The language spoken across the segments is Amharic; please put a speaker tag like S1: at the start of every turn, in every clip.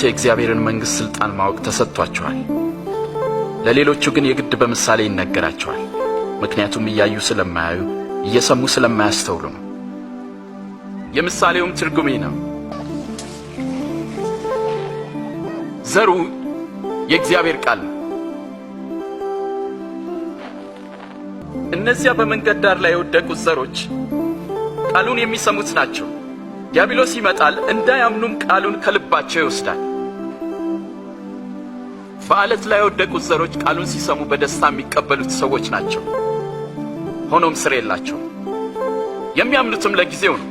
S1: የእግዚአብሔርን መንግሥት ሥልጣን ማወቅ ተሰጥቷችኋል። ለሌሎቹ ግን የግድ በምሳሌ ይነገራቸዋል፣ ምክንያቱም እያዩ ስለማያዩ እየሰሙ ስለማያስተውሉ ነው። የምሳሌውም ትርጉም ይህ ነው። ዘሩ የእግዚአብሔር ቃል ነው። እነዚያ በመንገድ ዳር ላይ የወደቁት ዘሮች ቃሉን የሚሰሙት ናቸው። ዲያብሎስ ይመጣል፣ እንዳያምኑም ቃሉን ከልባቸው ይወስዳል። በዓለት ላይ የወደቁት ዘሮች ቃሉን ሲሰሙ በደስታ የሚቀበሉት ሰዎች ናቸው። ሆኖም ስር የላቸውም። የሚያምኑትም ለጊዜው ነው።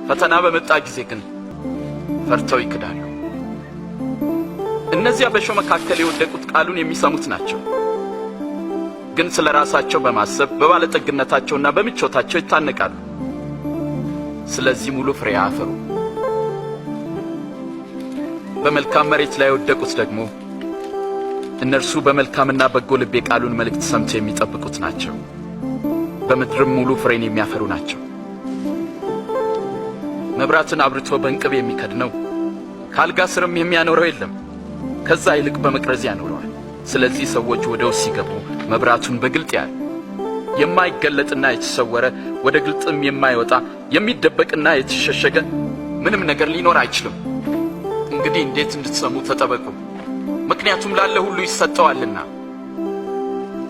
S1: ፈተና በመጣ ጊዜ ግን ፈርተው ይክዳሉ። እነዚያ በእሾህ መካከል የወደቁት ቃሉን የሚሰሙት ናቸው። ግን ስለ ራሳቸው በማሰብ በባለጠግነታቸውና በምቾታቸው ይታነቃሉ። ስለዚህ ሙሉ ፍሬ አያፈሩ። በመልካም መሬት ላይ የወደቁት ደግሞ እነርሱ በመልካምና በጎ ልብ የቃሉን መልእክት ሰምተው የሚጠብቁት ናቸው። በምድርም ሙሉ ፍሬን የሚያፈሩ ናቸው። መብራትን አብርቶ በእንቅብ የሚከድነው ከአልጋ ስርም የሚያኖረው የለም። ከዛ ይልቅ በመቅረዝ ያኖረዋል። ስለዚህ ሰዎች ወደ ውስጥ ሲገቡ መብራቱን በግልጥ ያያሉ። የማይገለጥና የተሰወረ ወደ ግልጥም የማይወጣ የሚደበቅና የተሸሸገ ምንም ነገር ሊኖር አይችልም። እንግዲህ እንዴት እንድትሰሙ ተጠበቁ። ምክንያቱም ላለ ሁሉ ይሰጠዋልና፣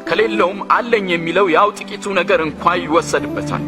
S1: ከሌለውም አለኝ የሚለው ያው ጥቂቱ ነገር እንኳ ይወሰድበታል።